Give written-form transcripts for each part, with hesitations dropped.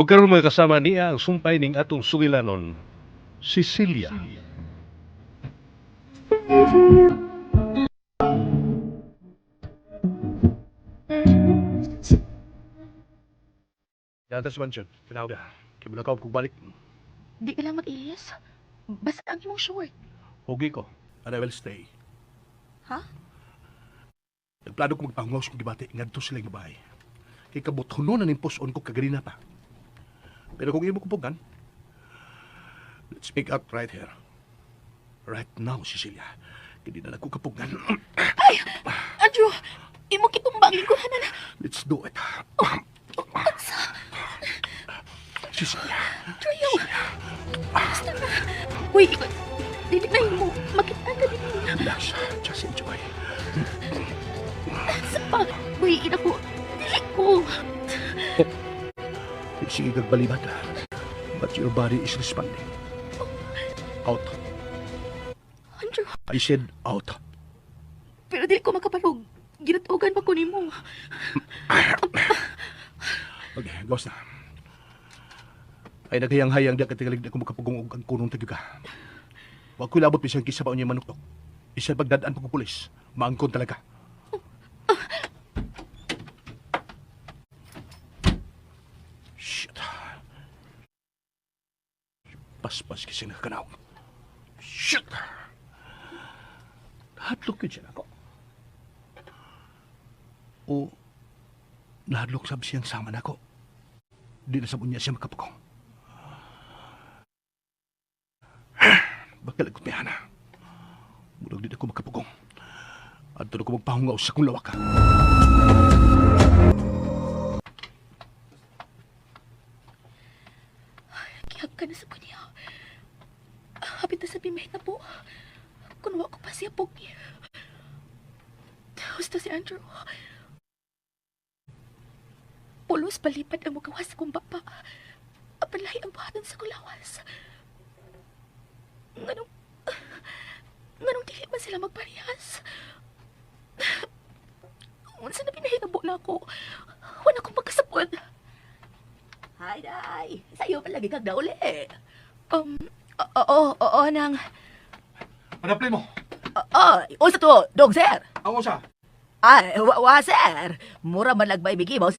Ug karon, mga kasama, niya ang sumpay ning atong sugilanon, Cecilia. Yata sa mansion, pinawag. Kay mulakaw kog balik. Di ka lang mag-ilis. Basta ang imong short. Hugi ko, and I will stay. Ha? Nagplano ko magpahungaw sa kong gibati ngadto sila yung babae. Kay kabot huno na ning puson ko kaganina pa. Pero kung imo kupugan, let's make out right here. Right now, Cecilia. Kay di na ko kapugan. Andrew, imo kitumba ang lingkuranan. Let's do it. Cecilia, Andrew, yaw. Basta na. Uy, ikaw, dili na imo. Makita ka din. Relax. Just enjoy. Sa pa. Uy, ina ko. Dili ko. Sige kag balibat. But your body is responding. Out. Andrew, I said out. Pero dili ko makabalog. Ginatugan pa ko nimo. Okay, gawas na. Ay naghayang-hayang di ka tingalig na kung makapugong og ang kunong tagyuga. Wa ko'y labot bisan kisa pa unya manuktok. Isa pagdadaan pa ko pulis. Maangkon talaga. Shit. Paspas kasi nakakanaw. Shit! Nahadlok yun siya nako. O nahadlok sab siyang sama nako. Di na sa unya siya makapugong. Bakit lagot may hana? Murag di na ko makapugong. Adto na ko magpahungaw sa kong lawak. Gihag ka na sa kanya. Hapit na sa bimay na po. Kung wa ko pa siya pogi. Gusto si Andrew. Pulos palipad ang mugawas kong baba. Apalay ang buhatan sa kulawas. Nganong dili man sila magparehas? Unsa na pinahitabo na ako? Wala akong magkasabot. Hi, Day! Sa'yo palagi kag nauli. Oo, oo, nang. Panaplay mo! Oo, unsa to, dog sir? Ang usa! Ay, wa, sir. Mura man lagbay bigi mo. Si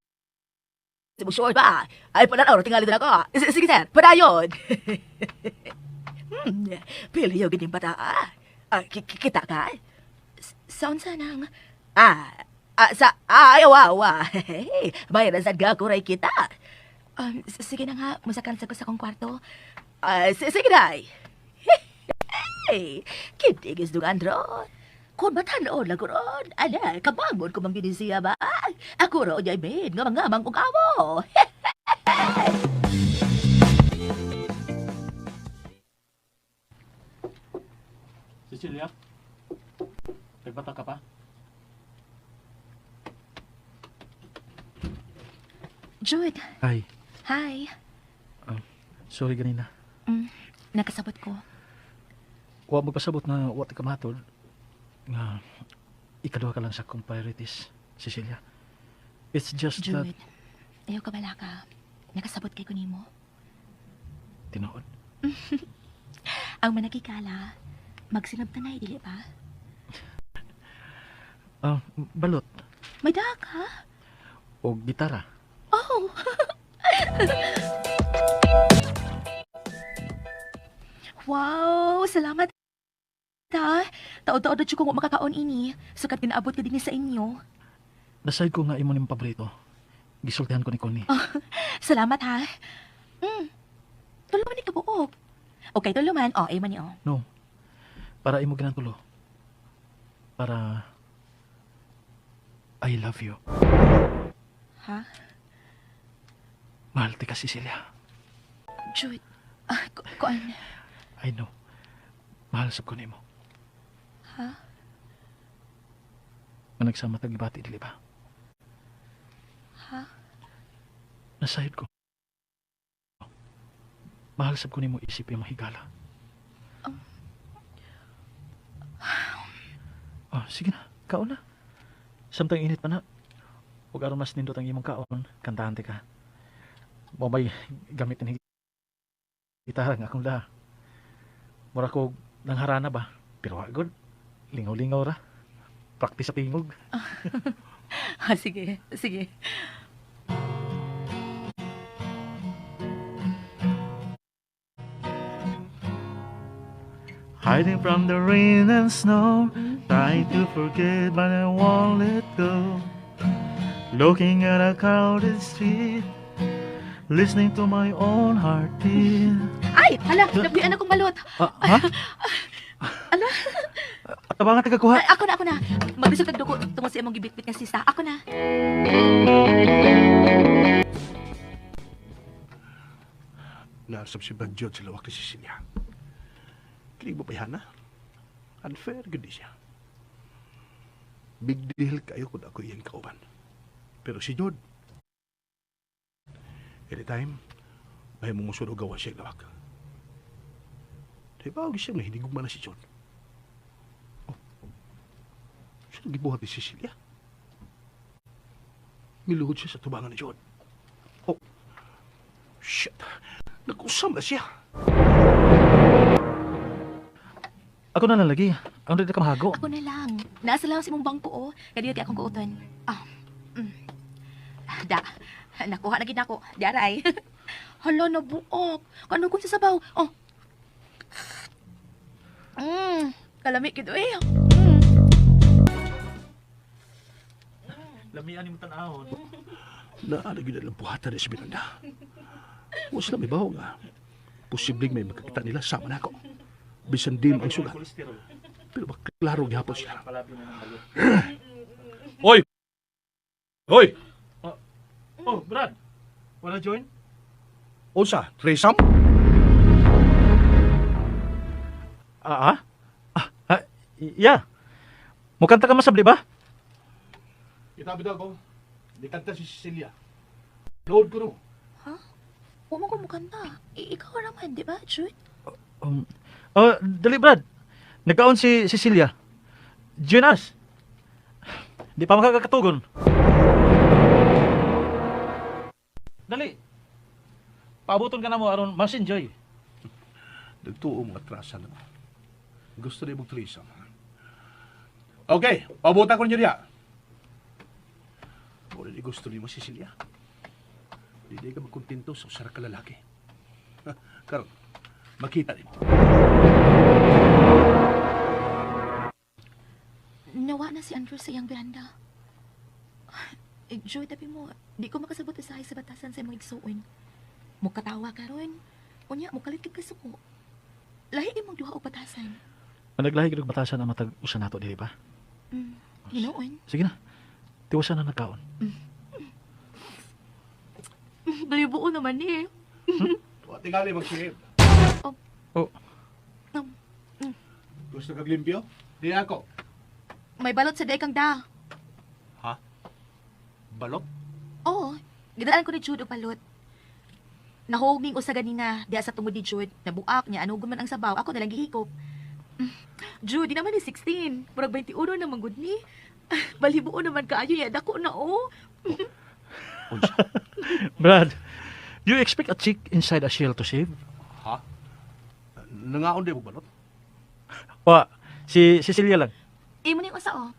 mo short ba? Ay, pananaw, tingali din ako. Sige, sir, padayon. Pili yung gining bata, ah. Ah, kita ka? Sa unsa nang? Ah, sa, ay, wa, wa. May rasad ka, kuray kita. Sige na nga, musakan sa ko sa akong kwarto. Ah, sige, Day. Hey, kitigis dung andron. Kung matanoon lang ko ron, ala, kabangon ko mang siya ba? Ako ro, jay maid, nga mga mang kong amo. Cecilia? Nagbata ka pa? Jude, Ay, hi. Sorry ganina. Nakasabot ko. Wa magpasabot na wa ti ka matod nga ikaduha ka lang sa akong priorities, Cecilia. It's just that Jude, ayaw ka bala ka. Nakasabot kay ko nimo. Tinuod? Ang managikala, magsinabtanay, dili ba? Ah, balot May dak, ha? o gitara. Oh! Wow! Salamat, ha! Taod-taod na ko makakaon ini. Sukat ginaabot ka din sa inyo. Nasayod ko nga imo ning paborito. Gisultihan ko ni Connie. Salamat, ha? Tulo man ni kabuok. Okay, tulo man. Oh, ay man ni oh. No. Para imo ginantulo. Para I love you. Ha? Mahal ti ka, Cecilia. Jude, ah, kuan. I know. Mahal sab ko nimo. Ha? Nga nagsama tag gibati, dili ba? Ha? Nasayod ko. Mahal sab ko nimo isip imong higala. Oh, sige na. Kaon na. Samtang init pa na. Ug aron mas nindot ang imong kaon, kantahan ti ka. Mo may gamit ni gitara nga akong laha. Mura ko nangharana ba? Pero wa gud. Lingaw-lingaw ra. Practice sa tingog. Ah, sige, sige. Hiding from the rain and snow, trying to forget but I won't let go. Looking at a crowded street, listening to my own heartbeat. Ay, hala, nabuyan akong balot. Ah, ha? Ala. Tabangan taga kuha. Ay, ako na, ako na. Magbisog kag dugo tungod sa imong gibitbit nga sista. Ako na. Naasap si Brad Jude sa lawak ni Cecilia. Kinig mo pa yan, ha? Unfair, gud di siya. Big deal kayo kung ako iyang kauban. Pero si Jude, anytime, may mumusunod gawa siya lawak. Di ba, huwag siya nahinigugma na si Jude. Oh, siya nagibuhat ni Cecilia. Miluhod siya sa tubangan ni Jude. Oh, shit. Nag-usam na siya. Ako na lang lagi. Ang dili ka mahago. Ako na lang. Nasa lang sa imong bangko, oh. Kadiyo kay akong kuuton. Ah. Da. Nakuha na gid nako. Diaray. Hala, nabuok. Kano kung sa sabaw? Oh. Kalami gid eh. Lamian nimo tan-awon. Naana gyud ang buhatan ni si Miranda. Wa sila may baho nga. Posibleng may makakita nila sama na ako. Bisan dim ang sugat. Pero maklaro gihapon sila. Hoy! Hoy! Oh, Brad. Wanna join? Unsa? Threesome? Ah, ah? Ah, ah, yeah. Mukanta ka masabli ba? Itabi daw ko. Di kanta si Cecilia. Load ko no. Ha? Wa man ko mukanta. Ikaw raman, di ba, Jude? Oh, dali Brad. Nagkaon si Cecilia. Join us. Di pa makakatugon. Dali. Paabuton ka na mo aron mas enjoy. Nagtuo mga atrasan na. Gusto na imong threesome. Ha? Okay, pabutan ko ninyo diya. Wala ni gusto nimo, Cecilia. Hindi ka magkontento sa usa ra ka lalaki. Ha, karon, makita nimo. Nawa na si Andrew sa iyang veranda. Eh, Joy, tabi mo, di ko makasabot usahay sa batasan sa imong igsuon. Mukatawa karon. Unya, mukalit kag kasuko. Lahi imong duha og batasan. Managlahi gid og batasan ang matag usa nato dili ba? Hinoon. Sige na. Tiwasan na nagkaon. Balibuo naman eh. Wa tingali magsilip. Oh. Oh. Gusto kag limpyo? Di ako. May balot sa dekang da. Ha? Balot? Oo, gidaan ko ni Jude og balot. Nahuog ning usa ganina diha sa tungod ni Jude. Nabuak niya anugon man ang sabaw, ako na lang gihikop. Jude, di naman ni 16. Murag 21 na man gud ni. Balibuo naman kaayo ya dako na oh. Unsa? Brad, you expect a chick inside a shell to save? Ha? Nangaon di mo balot? Wa, si Cecilia lang. Imo ning usa oh.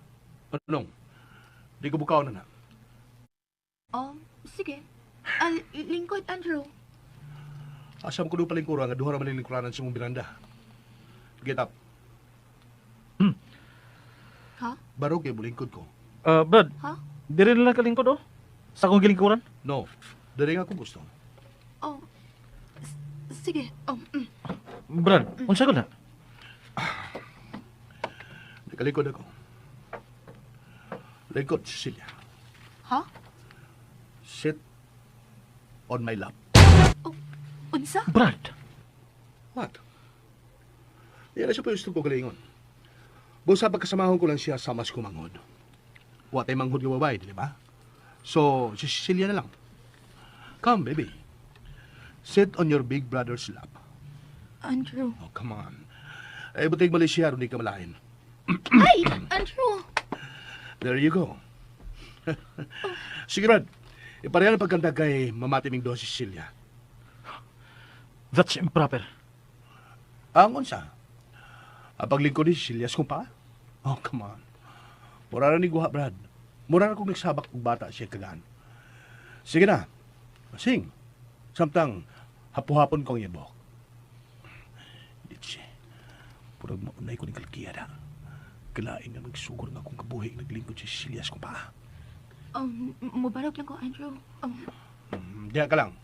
Anong? Di ko bukaw na na. Oh, sige. Ah, lingkod Andrew. Asam ko doon palingkuran nga duha ra man ning lingkuranan sa mong biranda. Get up. Ha? Barog kay bulingkod ko. Brad, Ha? diri na lang kalingkod oh. Sa akong gilingkuran. No. Diri nga ko gusto. Oh. Sige. Oh. Brad, unsa ko na? Nakalikod ako. Lingkod, Cecilia. Ha? Sit on my lap. Oh, unsa? Brad, What? Di na siya pwede ko galingon. Busa pagkasamahon ko lang siya sa mas kumanghod. What ay manghod nga babae, di ba? So, si Cecilia na lang. Come, baby. Sit on your big brother's lap. Andrew. Oh, come on. Eh, butig Malaysia, hindi ka malain. Ay, Andrew. There you go. Sige, Brad. E pareha na pagkanta kay mamati ming duha si Cecilia. That's improper. Ang unsa? Ang paglingkod ni Cecilia sa kumpa? Oh, come on. Mura ra ni guha, Brad. Mura ra kung nagsabak og bata siya kagaan. Sige na. Sing. Samtang hapo-hapon kong iyang buhok. Ditsi. Purag maunay ko ni kalkiya na. Kalain nga magsugor nga akong kabuhi naglingkod si Cecilia sa kumpa. Mubarog lang ko, Andrew. Diya ka lang.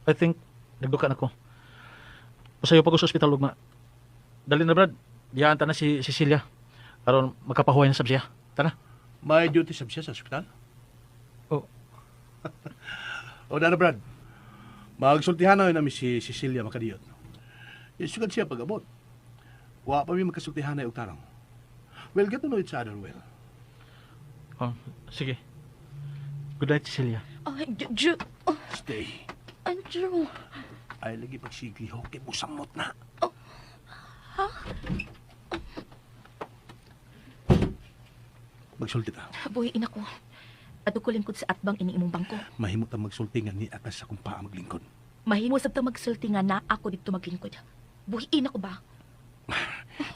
I think nagduka na ko. Usayo pa ko sa ospital ugma. Dali na Brad. Diyaan ta na si Cecilia. Aron makapahuway na sab siya. Tara. May duty sab siya sa ospital? Oh. O na Brad. Magsultihan na namin si Cecilia makadiyot. Isugad siya pag-abot. Wa pa mi magkasultihan na og tarong. We'll get to know each other well. Oh, sige. Good night, Cecilia. Ay, Ju- oh, Stay. Andrew. Ay lagi pagsiglihok kay musamot na. Ha? Magsulti ta. Buhiin ako. Ato ko lingkod sa atbang ini imong bangko. Mahimo ta magsulti nga ni atas sa paa maglingkod. Mahimo sab ta magsulti nga na ako dito maglingkod. Buhiin ako ba?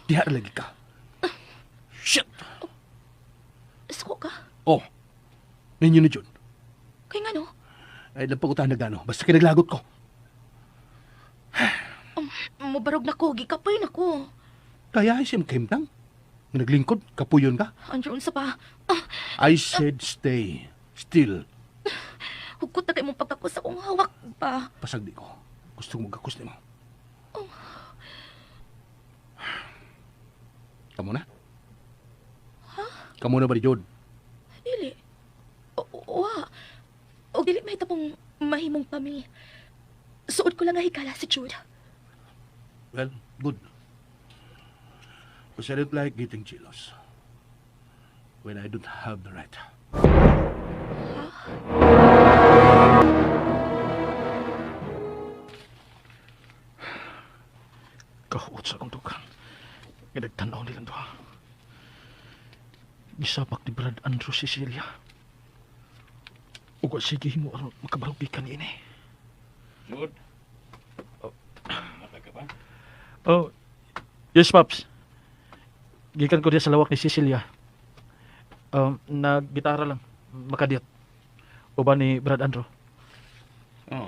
Diha ra lagi ka. Shit! Suko ka. Oh. Ninyo ni Jun. Kay ngano? Ay nagpagutahan nagano. Basta kinaglagot ko. Mubarog na ko, gikapoy na ko. Kaya ay siyang kahimtang. Nga naglingkod, kapuyon ka. Andrew, unsa pa? I said stay. Still. Hugot na kay mong pagkakos sa akong hawak ba? Pasagdi ko. Gusto ko magkakos nimo. Kamu na? Kamu na ba ni Jod? Dili. Wa. O dili may tapong mahimong pami. Suod ko lang nga higala si Jude. Well, good. Because I don't like getting jealous when I don't have the right. Kahuot sa akong dukan. Nga nagtanaw nilang duha. Gisapak ni Brad Andrew Cecilia. Ug wa sige himo aron makabarog gikan niini. Jude? Mata ka pa? Oh, yes, Paps. Gikan ko diya sa lawak ni Cecilia. Naggitara lang. Makadiyot. Uban ni Brad Andrew. Oh.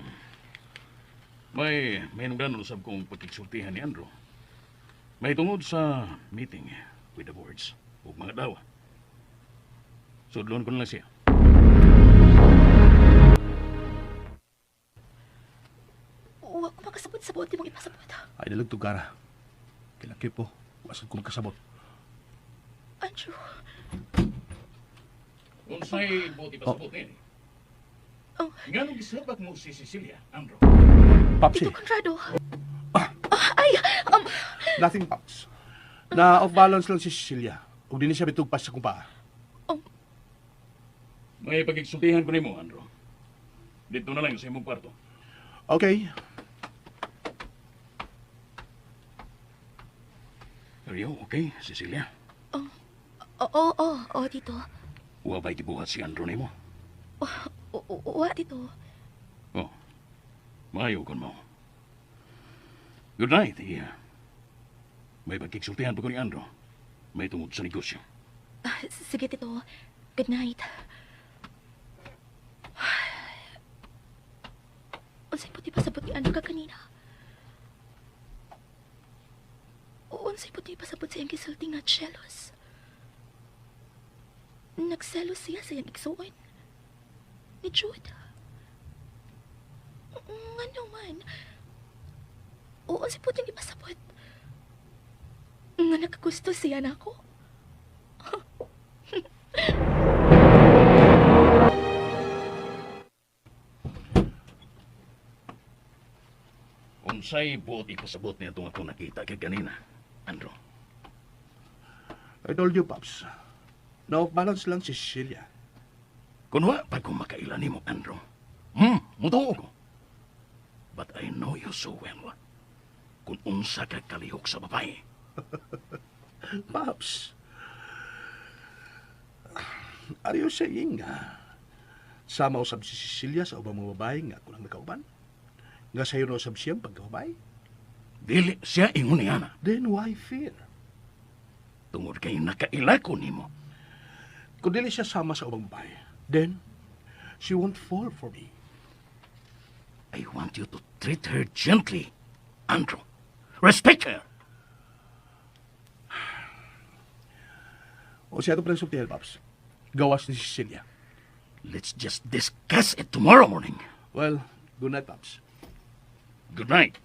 May nungdanon usab kong pagkigsultihan ni Andrew. May tungod sa meeting with the boards ug mga dawa. Sudlon ko na lang siya. Wa ko makasabot sa buot imong ipasabot. Ay dalag tugara. Kilaki po. Wasad ko magkasabot. Andrew, Unsay buot ipasabot nini? Oh. Nganong gisapak mo si Cecilia, Andrew? Papsi. Tito Conrado. Ah, ay, Nothing, Paps. Na off balance lang si Cecilia. Ug di ni siya bitugpas sa kumpa. May pagkigsultihan ko nimo, Andrew. Dito na lang sa imong kwarto. Okay. Are you okay, Cecilia? Oo, oo, oo, Tito. Wa ba'y gibuhat si Andrew nimo? Wa, Tito. Oh. Maayo kon mo. Good night, iya. May pagkigsultihan pa ko ni Andrew. May tungod sa negosyo. Ah, sige, Tito. Good night. Unsay puti pasabot ni Andrew ka kanina? Unsay puti pasabot sa iyang gisulti nga jealous? Nagselos siya sa iyang igsuon. Ni Jude. Ngano man? Unsay puti ipasabot? Nga nakagusto siya nako. Unsay buot ipasabot niya itong ako nakita kay kanina, Andrew. I told you, Paps. Na off balance lang si Cecilia. Kung wa pa ko makaila nimo, Andrew. Mutuo ko. But I know you so well. Kung unsa ka kalihok sa babae. Paps, are you saying nga Sama usab si Cecilia sa ubang mga babae nga ako lang nakauban. Nga sayo na usab siyang pagkababae. Dili siya ingon niya na. Then why fear? Tungod kay nakaila ko nimo. Kung dili siya sama sa ubang babae, then she won't fall for me. I want you to treat her gently, Andrew. Respect her. O siya ito pala sultihan, Paps. Gawas ni Cecilia. Let's just discuss it tomorrow morning. Well, good night, Paps. Good night.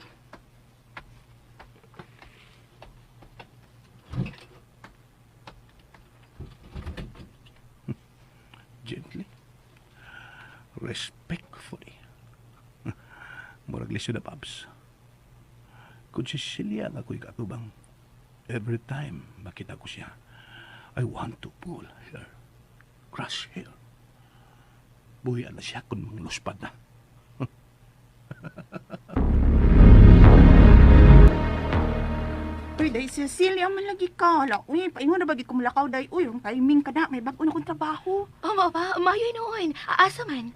Gently. Respectfully. Murag lisod na, Paps. Kung si Cecilia ang ako'y katubang, every time makita ko siya, I want to pull her, crush her. Buhian na siya kung mangluspad na. Uy, day Cecilia, man lagi ka. Hala, uy, paingon na bagi kumulakaw day. Uy, yung timing ka na. May bago na kong trabaho. Oh, mao ba? Maayo noon. Aasa man.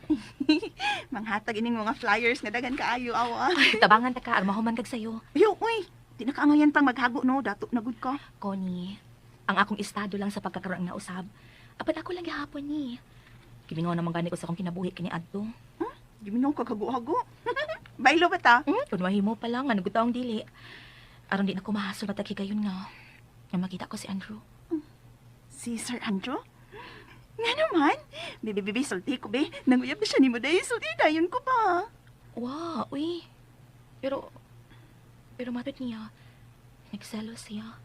Manghatag ining mga flyers nga dagan kaayo awa. Tabangan ta ka, armahuman kag sayo. Ayo, uy. Di na kaangayan pang maghago no, dato na gud ka. Connie, ang akong estado lang sa pagkakaroon na usab. Apan ako lang gihapon ni. Gimingaw naman gani ko sa akong kinabuhi kini adto. Giminaw ka hago-hago. Baylo ba ta? Kun mahimo pa lang nga nagutaong dili. Aron di na ko mahasol matag higayon nga. Nga makita ko si Andrew. Si Sir Andrew? Nga naman. Bibi, bibi, sulti ko be. Nanguyab na siya ni mo day. Sulti dayon ko pa. Wa, uy. Pero matod niya. Nagselos siya.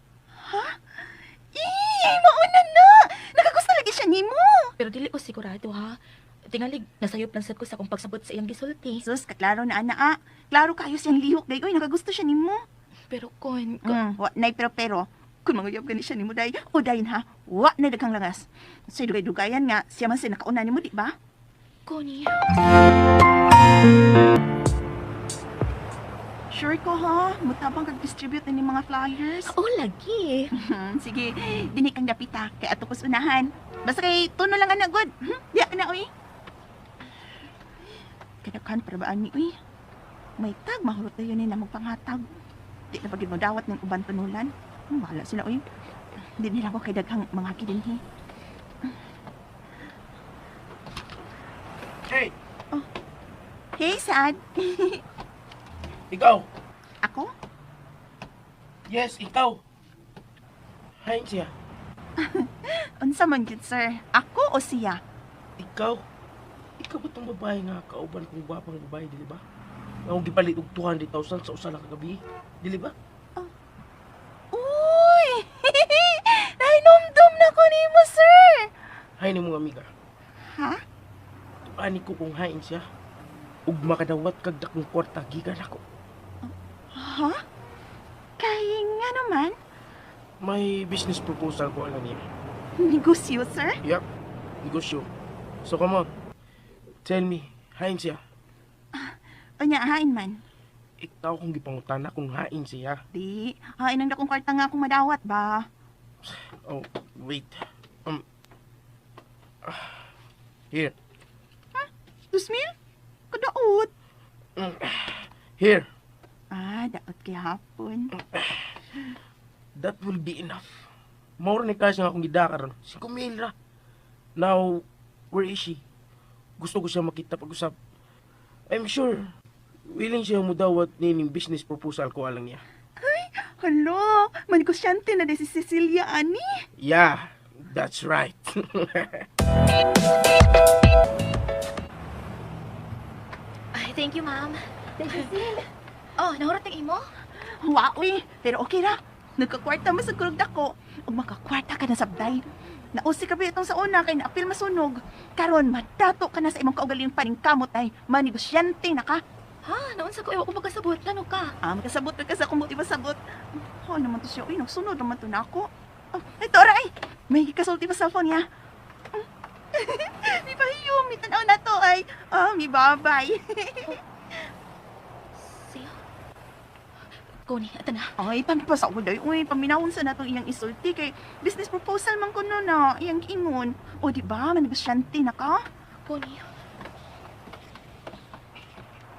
Ih, mauna na. Nakagusto lagi siya nimo. Pero dili ko sigurado ha. Tingalig, nasayop lang sad ko sa akong pagsabot sa iyang gisulti. Sus, kaklaro na ana ah. Klaro kayo siyang lihok day. Uy, nakagusto siya nimo. Pero kon, Wa nay pero pero kung manguyab gani siya nimo day, o dayon ha, wa na daghang langas. Sa dugay-dugayan nga siya man sa nakauna nimo, di ba? Connie. Sure ko ha, mutabang kag distribute ni mga flyers. Oh, lagi. Sige, dinhi kang dapita kay ato kus unahan. Basta kay tuno lang ana good. Diya ka na uy. Kadaghan para ba ani uy? May tag mahurot na yun ni namong panghatag. Di na pagid mo dawat ng uban tunulan. Bahala sila uy. Di nila ko kay daghang mga kidinhi. Hey, Hey, Sad. ikaw. Ako? Yes, ikaw. Hain siya. Unsa man gyud, sir? Ako o siya? Ikaw. Ikaw ba itong babae nga kauban kong gwapang babae, dili ba? Nga akong gipalit og 200,000 sa usa lang ka gabi, dili ba? Uy! Nahinumdum na ko nimo, sir. Hain mo amiga. Ha? Tuani ko kung hain siya. Ug makadawat kag dakong kwarta gikan ako. Ha? Kay nga naman, May business proposal ko alam niya. negosyo, sir. Yep, negosyo. So come on. Tell me, hain siya. Unya, hain man. Ikaw kung gipangutana kung hain siya. Di, hain ang dakong kwarta nga akong madawat ba? Oh, wait. Here. 2,000? Kadaot. Here. Ah, daot kay hapon. That will be enough. Mauro ni cash nga akong gidaka ron. 5,000 ra. Now, where is she? Gusto ko siya makita pag-usap. I'm sure, willing siya mudawat nining business proposal ko alang niya. Hala, manegosyante na di si Cecilia, ani. Yeah, that's right. Ay, thank you, ma'am. Thank you, Sil. Oh, nahurot ang imo? Wa, uy. Pero okay ra. Nagkakwarta mo sa kurog dako. Ug makakwarta ka na sabday. Nausi ka ba itong sa una kay naapil masunog. Karon madato ka na sa imong kaugalingong paningkamot ay manegosyante na ka. Ha, naunsa ko ewa ko magkasabot lano ka. Ah, makasabot ka sa akong buti masabot. Oh, naman to siya. Uy, nagsunod naman to na ako. Oh, ito, aray! May kasulti pa cellphone niya. Mi pahiyo, mi tanaw na to ay. Ah, mi babay. Siya. Connie, ato na. Ay, pamipasa ko day. Uy, paminawon sa natong iyang isulti kay business proposal man kuno na iyang ingon. O di ba, manegosyante na ka? Connie,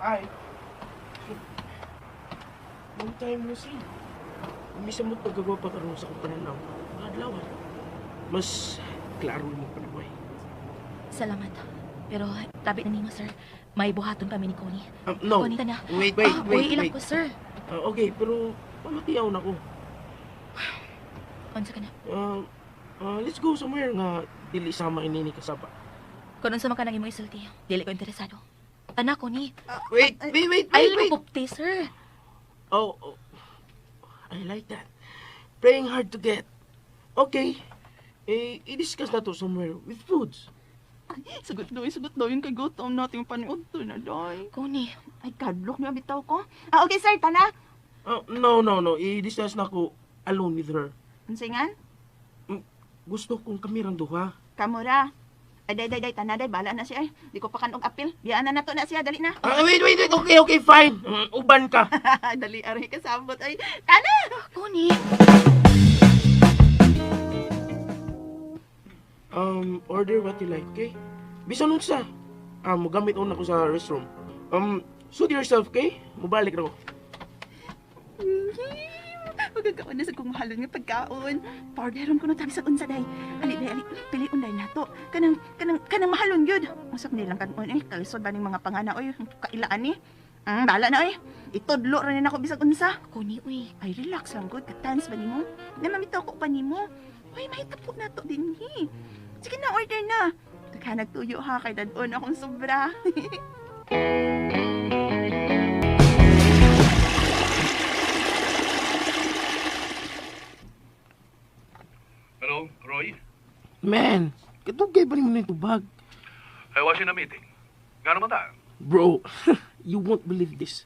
Hi. Long time no see. Misa mo pagkagawa pa karon sa akong pananaw. Mga adlawan. Mas klaro mo panabuhay. Salamat. Pero tabi na nimo, sir. May buhaton kami ni Connie. No. Connie, na. Wait, wait, Ah, wait, uy, ilang wait. ko, sir. Ah, okay, pero pamatiyaw na ko. Unsa ka na? Let's go somewhere nga dili sama ini ni kasaba. Kung unsa man ka nang imong isulti, dili ko interesado. Anak, Connie. Wait, wait, wait, Ay, wait, wait. pupti, sir. Oh, I like that. Praying hard to get. Okay. Eh, i-discuss na to somewhere with foods. Sagot doy, sagot doy. Yung kay gutom natin yung paniod to na doy. Connie. Ay, kadlok niya bitaw ko. Ah, okay sir, tana. Oh, no, no, no. I-discuss na ko alone with her. Unsa nga? Gusto kong kami rang duha. Kamura. Ay, day, day, day, tana, day, bala na siya. Ay, di ko pa kanog apil. Biyaan na nato na siya, dali na. Ah, wait, wait, wait. Okay, okay, fine. Uban ka. Dali, aray, kasabot. Ay, tana! Connie. Order what you like, okay? Bisan unsa. Ah, mogamit una ko sa restroom. Suit yourself, okay? Mubalik na ko. Magagawa na sa kong mahalon nga pagkaon. Orderon ko na tabi sa unsa day. Ali day ali, pili unday nato. Kanang kanang kanang mahalon gyud. Usap nilang kanon eh kalisod ba ning mga pangana oy, kailaan ni. Bala na oy. Itudlo ra ni nako bisag unsa. Connie, uy. Ay relax lang gud, katans ba nimo? Na mamitaw ko pa nimo. Uy, mahitabo na to dinhi. Sige na, order na. Daghan nagtuyo ha kay dadon akong sobra. Hello, Roy? Man, katugay pa rin mo na yung tubag. I was in a meeting. Gano'n man ta? Bro, you won't believe this.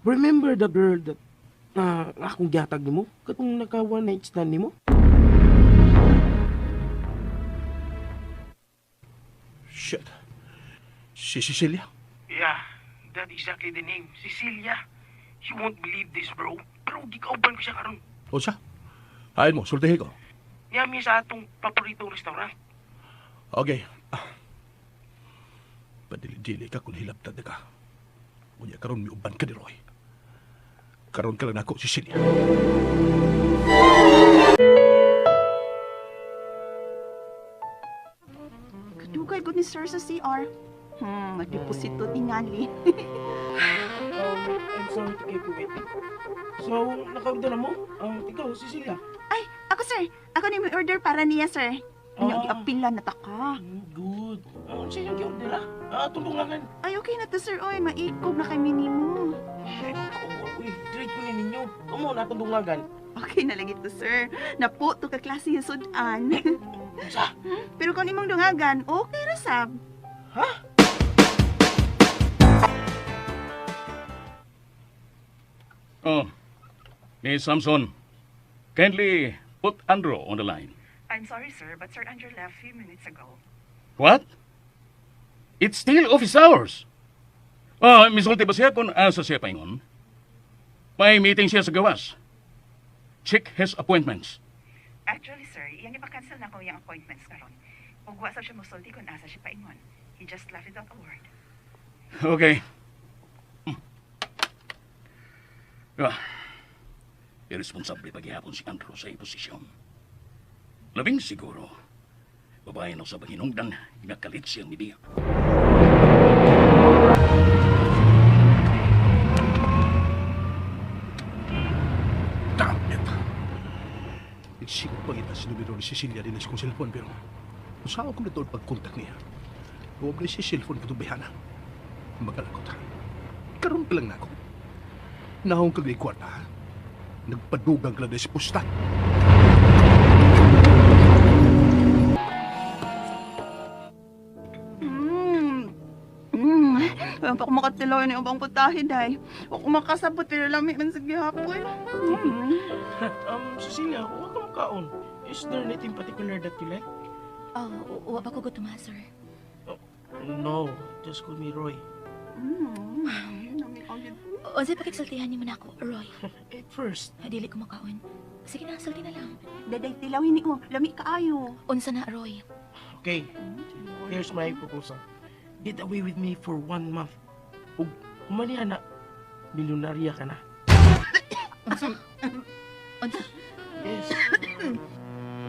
Remember the girl that akong gihatag nimo? Katong naka one night stand nimo? Shit. Si Cecilia? Yeah, that exactly the name. Cecilia. You won't believe this, bro. Pero gikauban ko siya karon. O siya? Ayon mo, sultihin ko. Yami sa atong paboritong restaurant. Okay. Ah. Padili-dili ka kung hilabtad na ka. Unya karon miuban ka ni Roy. Karon ka lang nako, Cecilia. Kadugay gud ni sir sa CR. Nagdeposito tingali. I'm sorry to keep you waiting. So, naka-order na mo? Ikaw, Cecilia. Ay, ako sir. Ako ni may order para niya sir. Ano, Ah. giapila na ta ka. Good. Ano sa inyong gi-order, ah? Ah, tulungan. Ay, okay na to sir. Oy, maikob na kay minimo. Uy, treat ko ni ninyo. Kamo na tulungan. Okay na lang ito, sir. Napo, to ka klase yung sudan. Sa? Pero kung imong dungagan, okay ra sab. Oh, Miss Samson, kindly put Andrew on the line. I'm sorry, sir, but Sir Andrew left few minutes ago. What? It's still office hours. Ah, misulti ba siya kung asa siya paingon? May meeting siya sa gawas. Check his appointments. Actually, sir, iyang ipa-cancel na ko iyang appointments karon. Ug wa sa siya mosulti kung asa siya paingon. He just left without a word. Okay. Ah, irresponsable paghihapon si Andrew sa posisyon. Labing siguro, babae na sa panginungdan, nga kalit siyang midiya. Damn it! Nagsikot pa kita si numero ni Cecilia din sa kong cellphone pero kung saan ko nito pag-contact niya, huwag na si cellphone katong bayhana. Magalakot ha. Karoon pa lang na ako. Nahong kag kwarta ha. Nagpadugang ka lang na si pusta. Wala pa ako makatilaw na ubang putahe, day. Wa ko makasabot pero lami man sa gihapon. Cecilia, huwag ka makaon. Is there anything particular that you like? Oh, wa pa ko gutom ha, sir. No, just call me Roy. Lami agad. Unsay pakigsultihan nimo nako, Roy? At first, Dili ko makaon. Sige na, sulti na lang. Daday, tilawin ni ko. Lami kaayo. Unsa na, Roy? Okay, here's my proposal. Get away with me for 1 month. Ug Humaniha na, milyonarya ka na. Unsa? Unsa? Yes.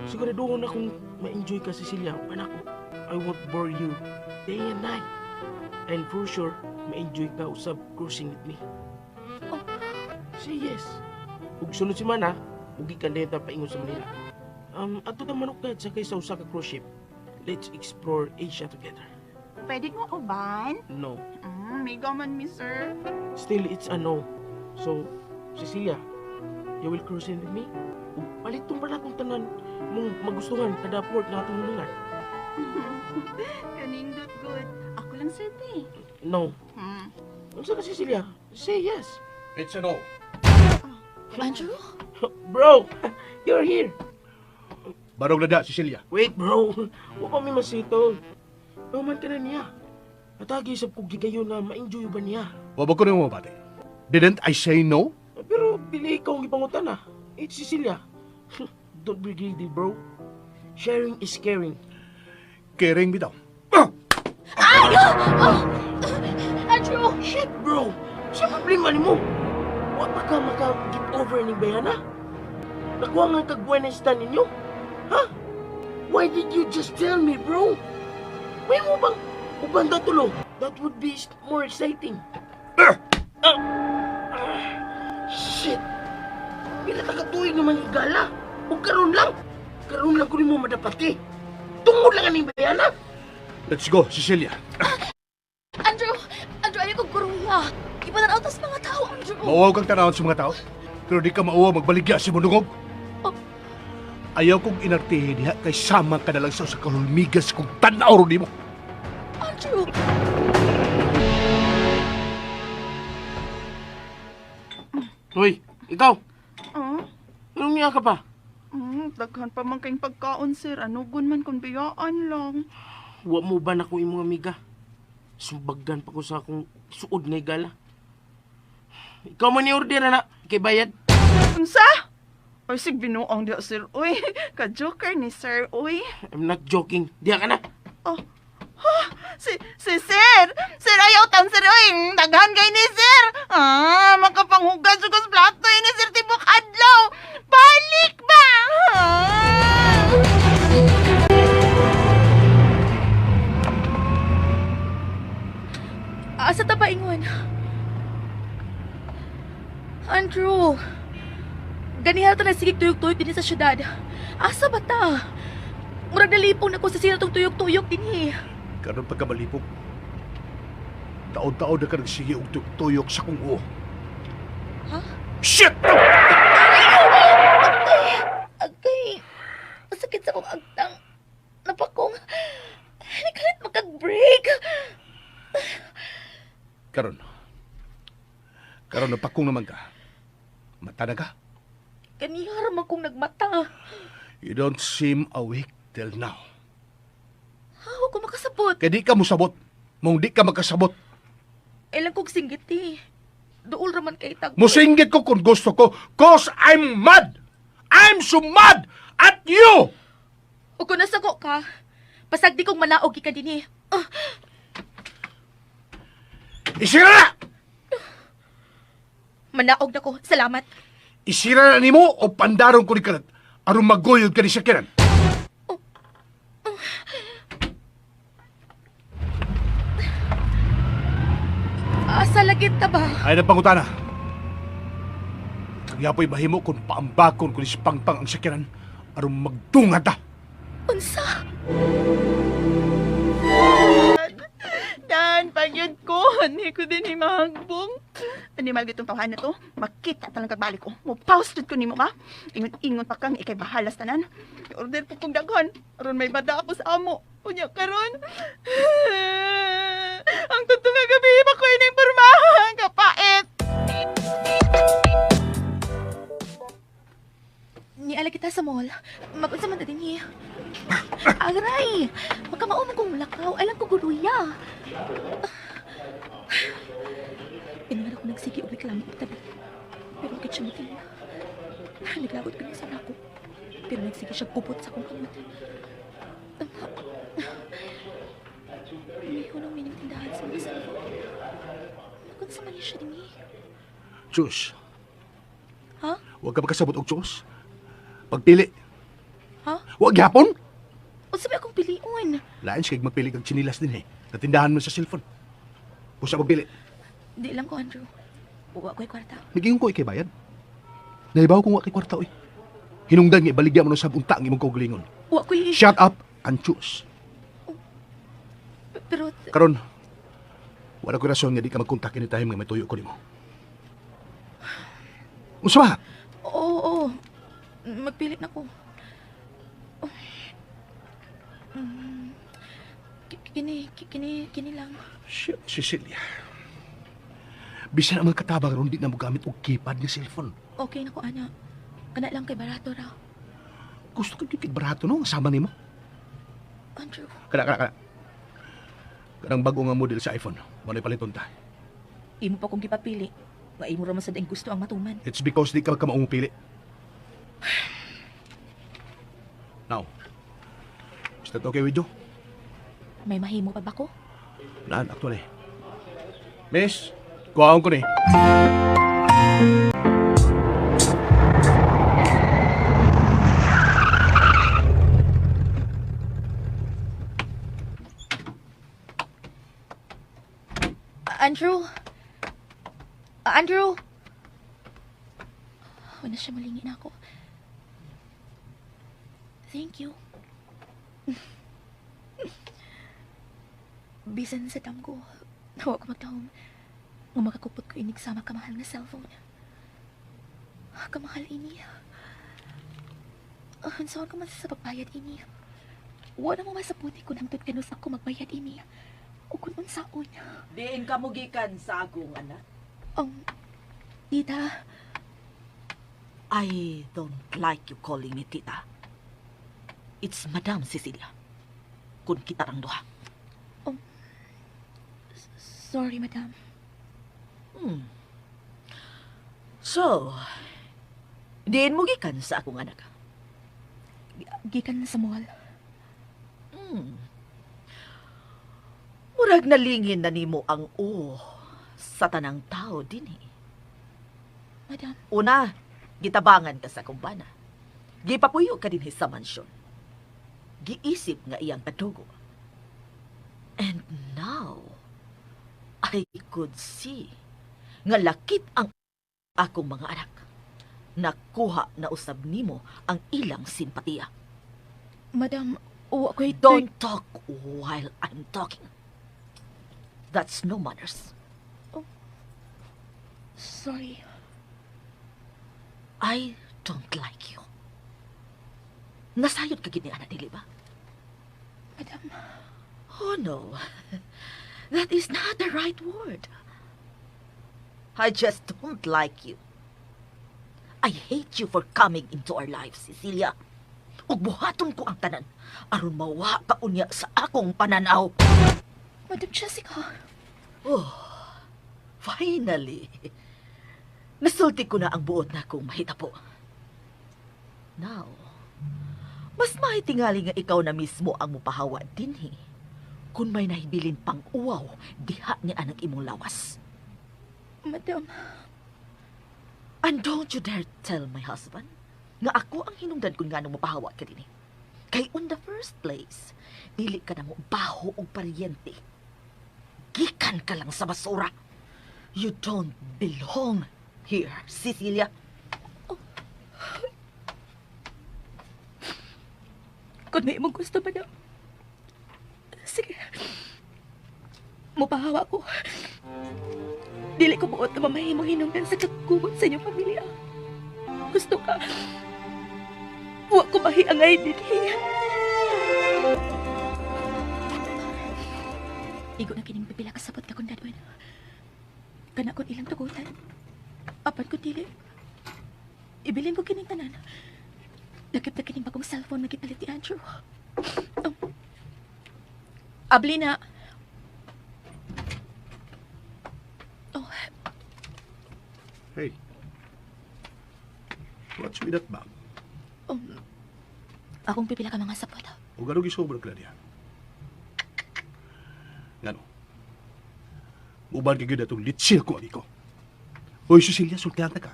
Siguraduhon na kung ma-enjoy ka, Cecilia. Anak ko, I won't bore you day and night. And for sure, ma-enjoy ka usab cruising with me. Oh. Say yes. Ug sunod semana, mugi ka na yung paingon sa Manila. Ato ta manukad sa kay sa usa ka cruise ship. Let's explore Asia together. Pwede mo uban? No. May gaman mi, sir. Still, it's a no. So, Cecilia, you will cruise in with me? Ug paliton pa na akong tanan mong magustuhan kada port na atong hulungan. Kanindot good. Ako lang, sir, be. No. Hmm. Unsa ka, Cecilia? Say yes. It's a no. Andrew? Bro, you're here. Barog na da, Cecilia. Wait, bro. Wa pa mi masitol. Paman ka na niya. Atagi sa kog gigayon na ma-enjoy ba niya. Wa ba ko nimo mabati? Didn't I say no? Pero pili ikaw ang gipangutan na. It's Cecilia. Don't be greedy, bro. Sharing is caring. Caring bitaw. Ay! Oh! Andrew! Shit, bro! Sa problema nimo? Wa pa ka maka-get over ni Bayana? Nakuha nga kag buwan stand ninyo? Ha? Why did you just tell me, bro? May mo bang uban tulo? That would be more exciting. Shit! Pila ka katuig naman higala? O karon lang? Karon lang ko nimo madapati. Tungod lang aning Bayana. Let's go, Cecilia. Andrew! Andrew, ayaw kong guruya. Ipanan tas mga tao, Andrew. Mauwaw kang tanawon sa mga tao, pero di ka mauwaw magbaligya sa mundungog. Oh. Ayaw kong inartihin diha kay sama ka na lang sa usa ka hulmigas kung tan-aw ron nimo. Andrew! Hoy, ikaw! Oh? Anong niya ka pa? Daghan pa man kayong pagkaon, sir. Anugon man kung biyaan lang. Wa mo ba na kung imong amiga? Sumbagan pa ko sa akong suod nga higala. Ikaw man ni order na kay bayad. Unsa? Ay, sig binuang diya, sir. Uy, ka-joker ni sir. Uy. I'm not joking. Diya ka na. Oh. Ha? Si sir! Sir, ayaw tan, sir. Uy, daghan kay ni sir. Ah, makapanghugas ug plato ni sir tibok adlaw. Balik ba? Ah! Asa ta paingon? Andrew! Ganiha ta nagsigig tuyok-tuyok din sa syudad. Asa ba ta? Murag nalipong na ko sa sina tong tuyok-tuyok din eh. Karon pagkamalipong, taon-taon na ka nagsige og tuyok sa kong uo. Ha? Shit! Agay! Masakit sa akong agtang. Napakong. Nakalit makag-break. Karon. Karon napakong naman ka. Mata na ka. Ganiha ra man kong nagmata. You don't seem awake till now. Ha, wa ko makasabot. Kay di ka mosabot. Mong di ka makasabot. Ilang kong singgit eh. Duol raman kay tag. Musinggit ko kung gusto ko. 'Cause I'm mad! I'm so mad at you! O kung nasako ka, pasagdi kong manaog ka din eh. Ah, Isira na! Manaog na ko. Salamat. Isira na nimo o pandaron ko ni kalat aron maguyod ka ni sakiran. Asa lagi ta ba? Ay na pangutana. Kagyapoy mahimo kung paambakon ko ni si Pangpang ang sakiran aron magtunga ta. Unsa? Dan, pagyud ko. Hindi ko din himahagbong. Animal gitong tawhan na to. Makita talang kagbalik ko. Mo pause ko nimo ka. Ingon-ingon pa kang ikay bahala sa tanan. Order po kong daghan. Aron may bada ako sa amo. Unya karon. Ang totoo nga gabi, makuha na yung pormahan. Kapait! Niala kita sa mall. Mag-unsa man ta dinhi. Agray! Makamao man kong lakaw. Alam ko guruya. Pinuman ako nagsige og reklamo og tabi. Pero bakit siya mutingin? Naglagot ko sa ako. Pero nagsige siya gubot sa akong kamot. May hunong mining tindahan sa mga sa. Kung sa man siya dinhi. Choose. Ha? Huwag ka makasabot og choose. Pagpili. Ha? Huwag gyapon. Unsa may akong pilion? Lain siya magpili kag tsinilas din eh. Natindahan mo sa cellphone. Pusa magpili. Di lang ko, Andrew. Wa ko'y kwarta. Nagingon ko ikay bayad. Naibaw kung wa kay kwarta oy. Hinungdan nga ibaligya mo no sab unta ang imong kaugalingon. Wa ko'y... Shut up and choose. Pero, Karon, wala ko rason nga di ka magkontak anytime nga may tuyo ko nimo. Unsa ba? oo, oo. Magpili na ko. Oh. Mm. Kini lang. Shit, Cecilia. Bisan ang mga katabang ron di na mo gamit og keypad nga cellphone. Okay na ko, ana. Kana lang kay barato ra. Gusto ko gyud kay barato no, sama nimo. Andrew, Kana kana kana. Kanang bago nga model sa iPhone. Mo na paliton ta. imo pa kong gipapili. Nga imo ra man sad ang gusto ang matuman. It's because di ka kamaong pili. Now, is that okay with you? May mahimo pa ba ko? Naan, actually. Miss, kuhaon ko ni. Andrew? Andrew? Wala siya, malingin ako. Thank you. Bisan sa damgo, nawa ko magdahom nga makakupot ko inig sama kamahal nga cellphone. Kamahal ini. Unsaon ko man sa pagbayad ini. Wala mo masaputi kung hangtod kanus ako magbayad ini. O kung unsaon. Diin ka mo gikan sa akong anak. Tita, I don't like you calling me tita. It's Madam Cecilia. Kung kita rang duha. Sorry, madam. So, diin mo gikan sa akong anak. Gikan sa mall. Murag nalingin na nimo ang o sa tanang tao dinhi. Madam, Una, gitabangan ka sa kumbana. Gipapuyo ka dinhi sa mansyon. Giisip nga iyang kadugo. And now, I could see nga lakip ang akong mga anak. Nakuha na usab nimo ang ilang simpatiya. Madam, wa ko'y... Don't talk while I'm talking. That's no manners. Sorry. I don't like you. Nasayod ka gid ni ana, dili ba? Madam, Oh no. That is not the right word. I just don't like you. I hate you for coming into our lives, Cecilia. Ug buhaton ko ang tanan aron mawa ka unya sa akong pananaw. Madam Jessica. Oh, finally. Nasulti ko na ang buot na akong mahitabo. Now, mas mahitingali nga ikaw na mismo ang mupahawa dinhi. Kung may nahibilin pang uwaw, diha ni anang imong lawas. Madam, And don't you dare tell my husband nga ako ang hinungdan kung nganong mapahawa ka dinhi. Kay on the first place, dili ka na mo baho og paryente. Gikan ka lang sa basura. You don't belong here, Cecilia. Kung may imong gusto, madam. Sige. Mupahawa ko. Dili ko buot na mamahimong hinungdan sa kagubot sa inyong pamilya. Gusto ka. Wa ko mahiangay dinhi. Igo na kining pipila kasabot ka kung dadon. Kana kon ilang tugutan. Apan kung dili, ibilin ko kining tanan. Lakip na kining bagong cellphone na gipalit ni Andrew. Oh. Abli na. Oh, Hey. What's with that bag? Akong pipila ka mga sapot. O gano'n gisobra ka niya? Ngano? Uban kay gyud atong litsil ko amigo. Hoy Cecilia, sultihan ta ka.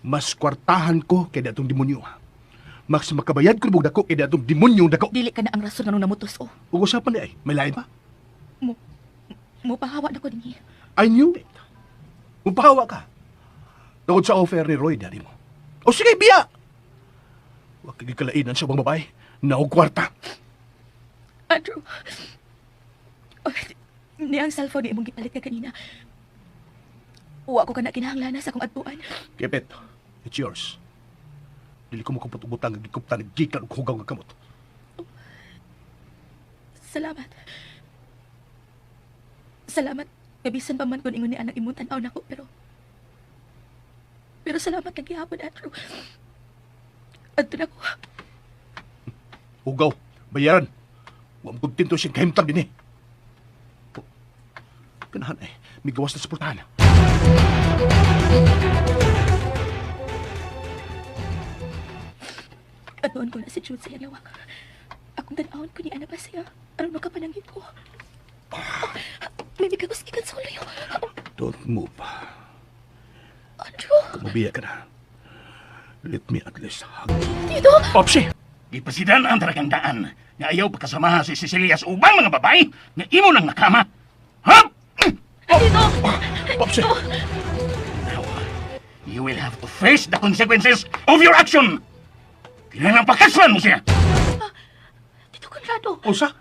Mas kwartahan ko kay datong demonyo. Mas makabayad ko nibog dako kay datong demonyo dako. Dili ka na ang rason nganong namutos o. Ug usapan di ay, may lain pa? Mo Mopahawa na ko dinhi. I knew it. Mupahawa ka. Tungod sa offer ni Roy, daddy mo. O sige, biya! Huwag kang kalainan sa ubang babae. Naog kwarta. Andrew. Oh, ni ang cellphone ni imong gipalit ka kanina. Wa ko kana kinahanglan sa akong adtuan. Keep it. It's yours. Dili ko makupot og butang nga gikuptan naggikan og hugaw nga kamot. Salamat. Salamat. Nga bisan pa man kung ingon ni anak imong tan-aw nako pero salamat kang gihapon, Andrew. Adto na ko. Hugaw, bayaran. Wa mo kontento siyang kahimtang dinhi. Oh, ganahan ay, may gawas na sa portahan. Adtuon ko na si Jude sa iyang lawak. Akong tan-awon ko ni Ana ba siya? Aron makapananggit ko. Oh, may migagos gikan sa ulayo. Don't move. Andrew, Kumubiya ka na. Let me at least hug. dito! Popsi! Gipasidan ang tarakang daan nga ayaw pakasamaha si Cecilia sa ubang mga babae nga imo nang nakama. Ha? Dito! Popsi! Now, you will have to face the consequences of your action. Kinahanglan pakaslan mo siya. Dito, Conrado! Unsa?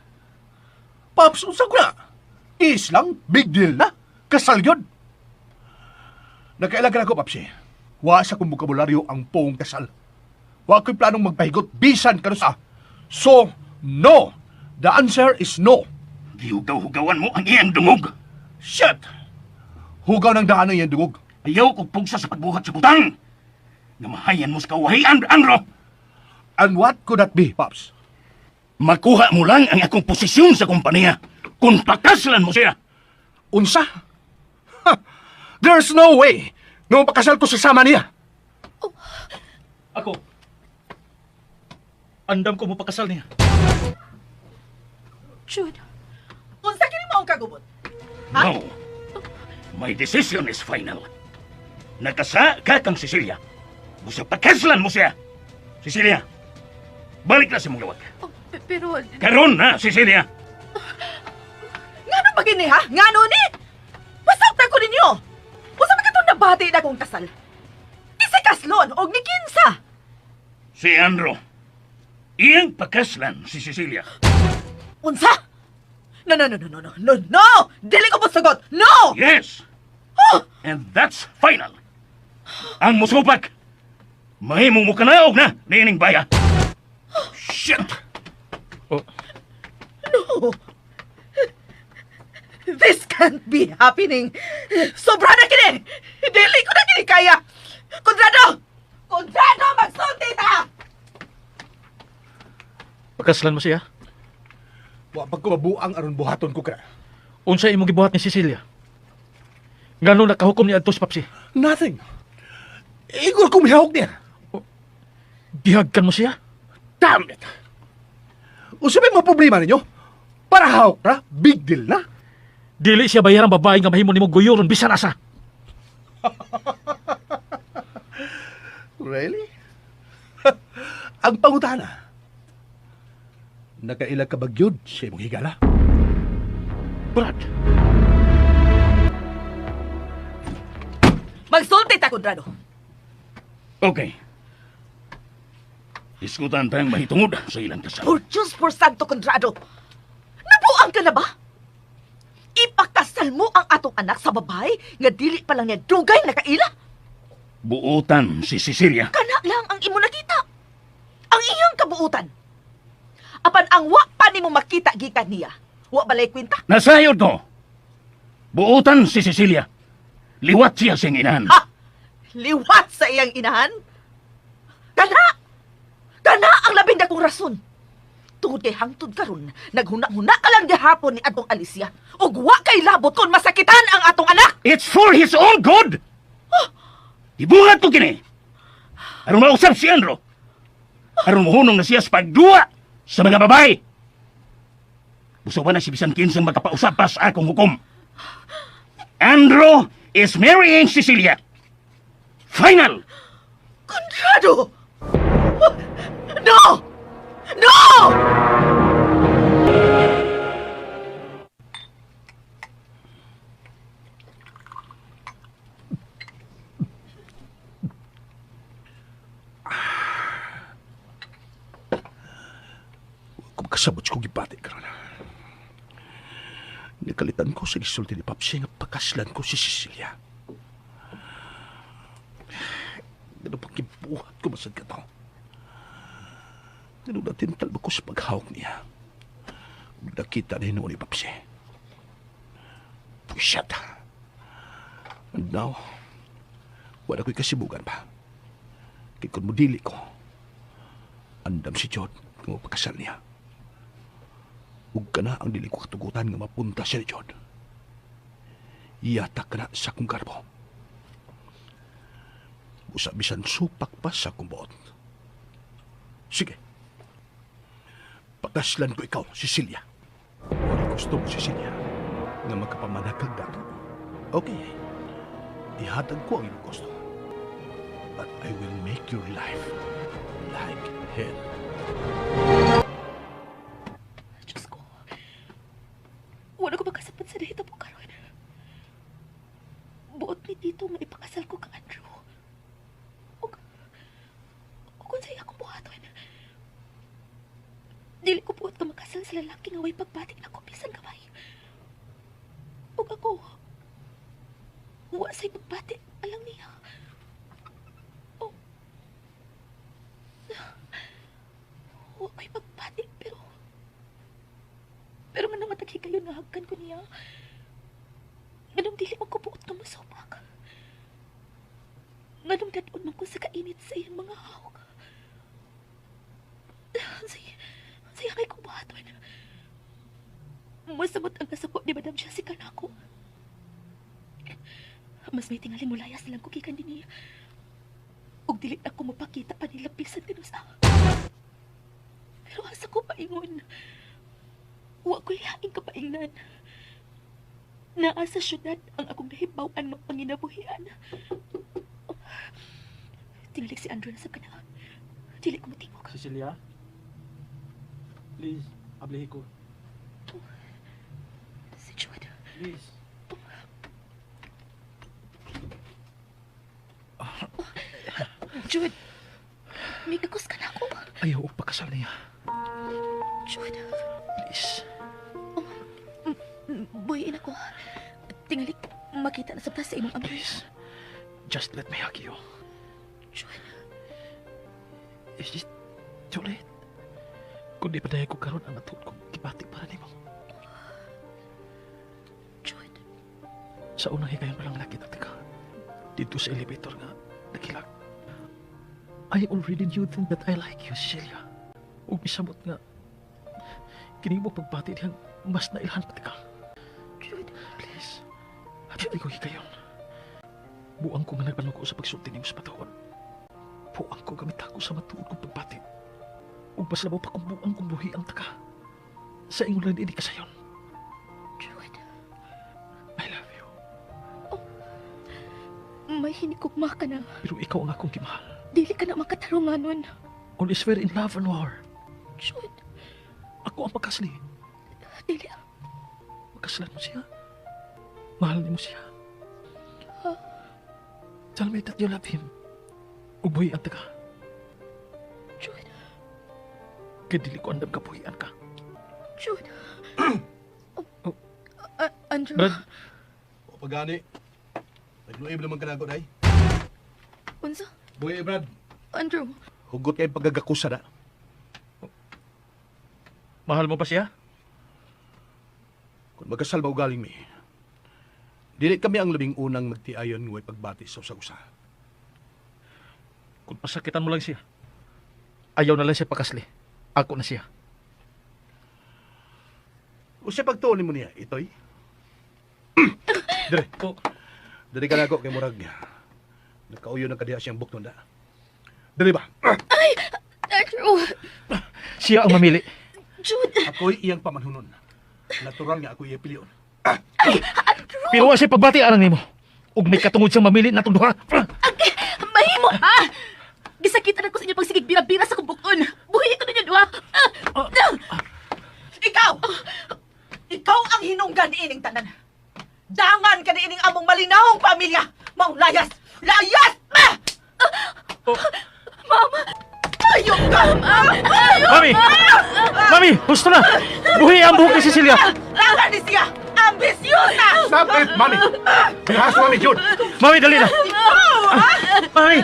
Pops, unsa ko na? Is lang, big deal na. Kasal yun. Nakailagan ako, Popsi. Wa sa kong bokabularyo ang poong kasal. Wa ko'y planong magpahigot bisan kanusa. So, no. The answer is no. Gihugaw-hugawan mo ang iyang dungog. Shit! Hugaw ng daan ang iyang dungog. Ayaw kog pugsa sa pagbuhat sa butang. Nga mahayan mo sa kawahian, Andro. And what could that be, Pops? Makuha mo lang ang akong posisyon sa kompanya kung pakaslan mo siya. Unsa? Ha! There's no way na mapakasal ko sa sama niya. Ako. Andam ko mo pakasal niya. Jude, Unsa kini maong kagubot? No. My decision is final. Nakasa ka kang Cecilia. Busa pakaslan mo siya. Cecilia, balik na sa mong lawag. oh, pero Karon na, Cecilia. Ngano ba gini ha? Ngano ni? Pasakta ko ninyo. Unsa man katong nabati na kong kasal? Isa kaslon og ni kinsa. Si Andro. Iyang pakaslan si Cecilia. Unsa? No, no, no, no, no, no, no, no! Dili ko mosugot! No! Yes. And that's final. Ang musupak, mahimong mukanaog na niining baya. Shit! Oh, No! This can't be happening! Sobra na kini! Dili ko na kini kaya! Konrado! Konrado, magsulti ta! Pakaslan mo siya. Wa pa ko mabuang aron buhaton ko ka. Unsa imong gibuhat ni Cecilia? Ngano nakahukom ni adto si Papsi? Nothing. Igor ko mihawak niya. Gihagkan mo siya? Damn it! Unsa may mga problema ninyo? Para hawak ra, big deal na. Dili siya bayarang babae nga mahimo nimo guyuron bisan asa. Really? Ang pangutana, nakaila ka ba gyud sa imong higala? Brad, Magsulti ta, Konrado! Okay. Diskutan tayong mahitungod sa ilang kasal. Por Diyos por Santo, Konrado! Nabuang ka na ba? Ipakasal mo ang atong anak sa babae nga dili pa lang niya dugay nakaila? Buotan si Cecilia. Kana lang ang imo nakita. Ang iyang kabuutan. Apan ang wa pa nimo makita gikan niya. Wa balay kwenta? Nasayod ko. Buotan si Cecilia. Liwat siya siyang inahan. Ha! Liwat sa iyang inahan? Kana! Kana ang labing dakong rason. Tungod kay hangtod karon, naghuna-huna ka lang gihapon ni atong Alicia. Ug wa kay labot kung masakitan ang atong anak. It's for his own good! Ibuhat ko kini. Aron mausap si Andro. Aron mohunong na siya sa pagduwa sa mga babae. Busa wa na si bisan kinsang makapausap pa sa akong hukom. Andrew is marrying Cecilia. Final! Conrado! No! No! Kung kasabot ko gibati karon. Nakalitan ko sa gisulti ni Papsi nga pakaslan ko si Cecilia. Ganun pang gibuhat ko masad ka to. Ganun natin talba ko sa paghawak niya. Nakita na hinuon ni Papsi. Pusyat. And now, wala ko'y kasibugan pa. Kaya kung mudili ko, andam si Jod kung mapakasal niya. Ug kana ang dili ko katugutan nga mapunta siya ni Jod. Iyatak ka na sa akong garbo. Usa bisan supak pa sa akong buot. Sige. Pakaslan ko ikaw, Cecilia. Wala gusto mo, Cecilia, nga magkapamanakag dato. Okay. Ihatag ko ang imong gusto. But I will make your life like hell. Diyos ko. Wala ko makasapot sa nahitabo karon. Buot ni Tito nga ipakasal ko kang Andrew. Ug kung sa'yo akong buhaton. Dili ko buot nga makasal sa lalaki nga way pagbati nako bisan gamay. Ug ako, wa say pagbati alang niya. Oh. Wa ko'y pagbati pero nga mataghi kayo nga hagkan ko niya. Nganong dili man ko buot nga mosupak. Nganong dad-on man ko sa kainit sa iyang mga hawk. Saya kay kong buhaton. Masamot ang kasako ni Madam Jessica nako. Mas may tingali mulayas na lang ko gikan din niya. Ug dili ako mapakita pa nila bisan tinusa. Pero asa ko paingon? Wa ko'y laing kapaingnan. Naa sa syudad ang akong nahibaw-an nga panginabuhian. Tingali si Andrew na sa kana. Dili ko matingog. Cecilia? Please, ablihi ko. Si Jude. Please. Jude! May gakos ka na ako. Ayaw og pakasal niya. Jude. Please. Buhiin ako. Tingali, makita na sa sa imong ama. Please. Just let me hug you. Jude. Is it too late? Kung di pa dahil ko karon ang matuod kong gibati para nimo. Jude. Sa unang higayon pa lang nakita ka. Dito sa elevator nga, naghilag. I already knew then that I like you, Cecilia. Ug misamot nga, kini mo pagbati dihang mas nailhan pa ka. Jude. Please, hatag ko higayon. Buang ko nga nagpanuko sa pagsulti nimo sa patuon. Buang ko gamit ako sa matuod kong pagbati. Ug mas labaw pa kung buang kong buhi ang taka. Sa ingon lang ini kasayon. Jude. I love you. May hinikugma ka na. Pero ikaw ang akong gimahal. Dili ka na makatarunganon. All is fair in love and war. Jude. Ako ang pagkasli. Dili. Magkaslan mo siya. Mahal nimo siya. Huh? Tell me that you love him. Ug buhian ta ka. Jude. Kay dili ko andam kabuhian ka. Jude. Oh. Andrew. Brad. O pagani, nagluib naman ka na ako, day. Unsa? Buhi, Brad. Andrew. Hugot kay pagkagakusa na. Mahal mo pa siya? Kung magkasal ba ugaling mi, dili kami ang labing unang magtiayon ng pagbati sa usag-usa. Kung pasakitan mo lang siya, ayaw na lang siya pakasli. Ako na siya. Usa pagtuon mo niya, itoy. Dire. Oh. Dire ka na ako kay murag. Nakauyo na kadiha siyang bukton da. Dire ba? Ay! Andrew! Siya ang mamili. Jude! Ako'y iyang pamanhunon. Natural nga ako iyang pilion. Andrew! Pero wa siya pagbati alang nimo. Ug may katungod siyang mamili natong duha. Mahimo ah! Gisakitan ako sa inyo pagsigig bira-bira sa kubukon. Buhi ko ninyo duha. Ikaw! Ikaw ang hinunggan niining tanan. Dangan ka niining among malinahong pamilya. Maong layas! Layas! Ma! Mama! Ayok ka! Mami! Mami, gusto na. Buhi ang buhok ni Cecilia. Dangan ni siya! Ambisyosa! Stop it, Mami! Pinahas Mami, Jude! Mami, dali na. Ikaw! Ah! Mami!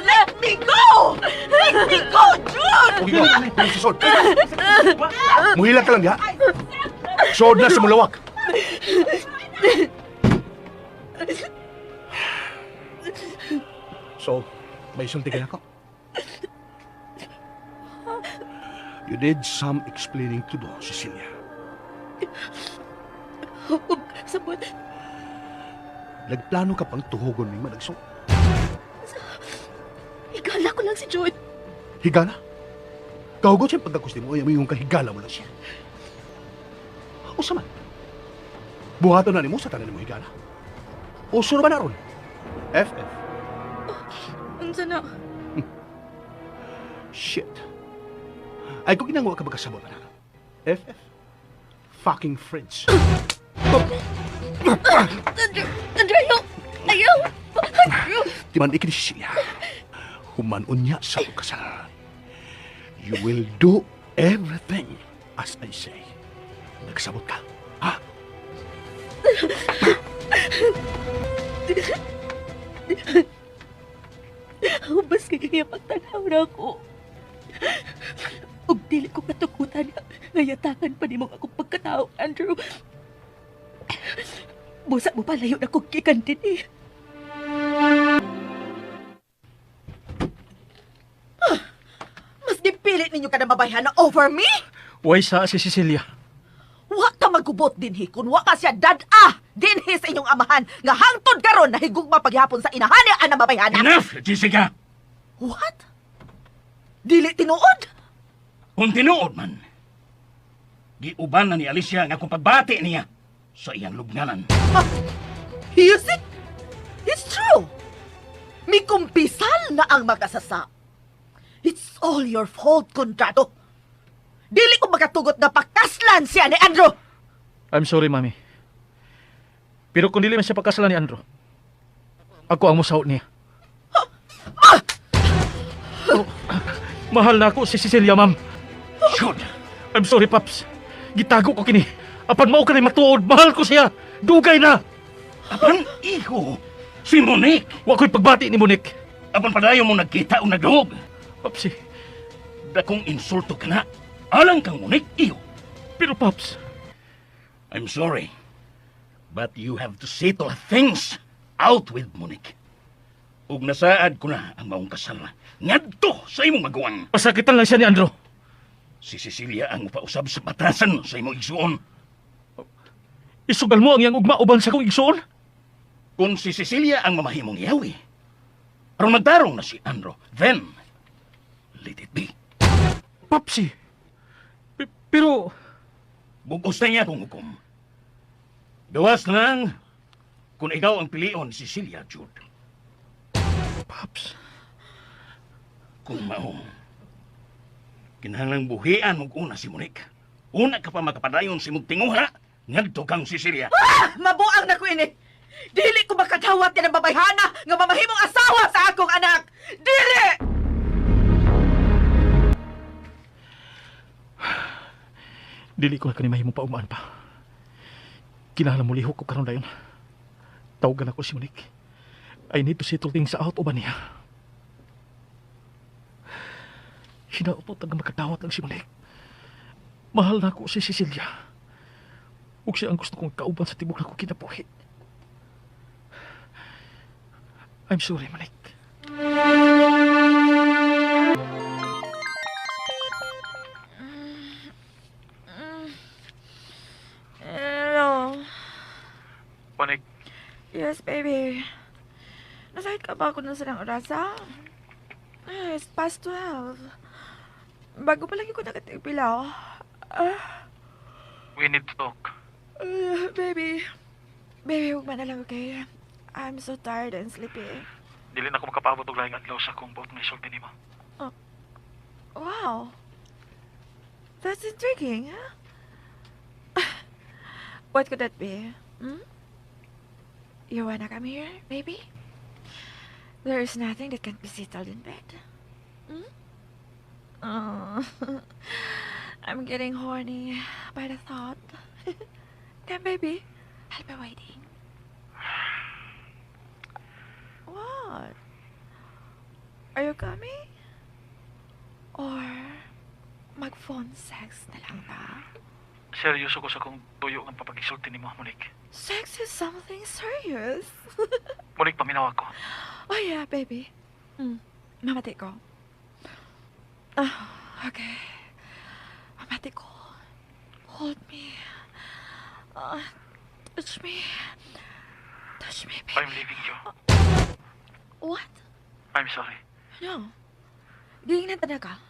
Let me go! Let me go, Jude! Huwag ikaw, susod. Muhila ka lang diha. Sod na sa mulawak. So, may sulti ka na ako. You did some explaining to do, Cecilia. Huwag sabot. Nagplano ka pang tuhugon ning managso. Higala ko lang si Jude. Higala? Kahugot siyang pagkagusti mo, ay may yung kahigala mo lang siya. Usa man. Buhaton na nimo sa tanan nimo higala. Uso na ba na ron? FF. Unsa na? Shit. Ay kung ginagawa ka magkasabot na. FF. Fucking French. Andrew! Andrew, ayaw! Ayaw! Andrew! Di man ikini siya. Human unya sa akong kasal. You will do everything as I say. Nagsabot ka. Ha? Hubas kay kaya pagtanaw na ako. Ug dili ko katukutan nga yatakan pa nimo akong pagkatao, Andrew. Busa mo palayo na kog gikan dinhi. Mas gipilit ninyo ka na mabayhan na over me? Way sa si Cecilia. Wa ka magubot dinhi kun wa ka siya dad-a dinhi sa inyong amahan nga hangtod karon nahigugma paghapon sa inahan ni ana mabayhana. Enough, Jessica! What? Dili tinuod? Kung tinuod man, giuban na ni Alicia nga akong pagbati niya sa iyang lubnganan. You see? It's true. Mikumpisal na ang mag-asasa. It's all your fault, Conrado. Dili ko makatugot nga pakaslan siya ni Andrew. I'm sorry, Mami. Pero kung dili man siya pakasalan ni Andrew, ako ang musaot niya. Oh, mahal na ako si Cecilia, ma'am. Shoot! I'm sorry, Paps. Gitago ko kini. Apan mao ka ni matuod, mahal ko siya. Dugay na. Apan, iho, si Monique! Wa ko'y pagbati ni Monique. Apan padayon mo nagkita o nagdungog. Papsi, Dakong insulto ka na. Alang kang Monique, iho. pero Paps, I'm sorry, but you have to settle things out with Monique. Ug nasaad ko na ang maong kasal ngadto sa imong maguwang. pasakitan lang siya ni Andrew. Si Cecilia ang upausab sa batasan sa imong igsuon. Isugal mo ang iyang ugma uban sa akong igsuon? Kung si Cecilia ang mamahimong yawi, aron magtarong na si Andro, then let it be. Papsi. Pero Bugos na niya kung hukom. Gawas na lang kung ikaw ang pilion ni Cecilia, Jude. Paps, Kung mao, kinahanglang buhian og una si Monique. Una ka pa makapadayon si mong tinguha, ngadto kang Cecilia. Ah, mabuang na ko ini. Dili ko makadawat yan ang babayhana nga mamahimong asawa sa akong anak. Dili! Dili ko na kani mahimo paumaan pa. Kinahanglan mo lihok ko karon dayon. Tawagan ako si Monique. I need to settle things out uban niya. Hinaupot ang makadawat lang si Monique. Mahal na ako si Cecilia. Ug siya ang gusto kong kauban sa tibok na ko kinabuhi. I'm sorry, Monique. Hello. Monique, Yes, baby. Nasakit ka ba ako na silang orasa? Eh, it's past 12. Bago pa lagi ko nakatigpilaw. Ah, we need to talk. Baby. Baby, huwag man na lang, okay? I'm so tired and sleepy. Dili na ko makapaabot og laing adlaw sa akong buot nga isulti nimo. Wow. That's intriguing, huh? What could that be? Hmm? You wanna come here, baby? There is nothing that can be settled in bed. Hmm? Oh, I'm getting horny by the thought. Come, baby. I'll be waiting. What? Are you coming? Or mag-phone sex na lang ba? Seryoso ko sa akong tuyo nga papagisulti nimo, Monique. Sex is something serious. Monique, paminaw ako. Oh yeah, baby. Mamati ko. Ah, okay. Mamati ko. Hold me. Touch me. Touch me, baby. I'm leaving you. What? I'm sorry. No. Giingnan talaga.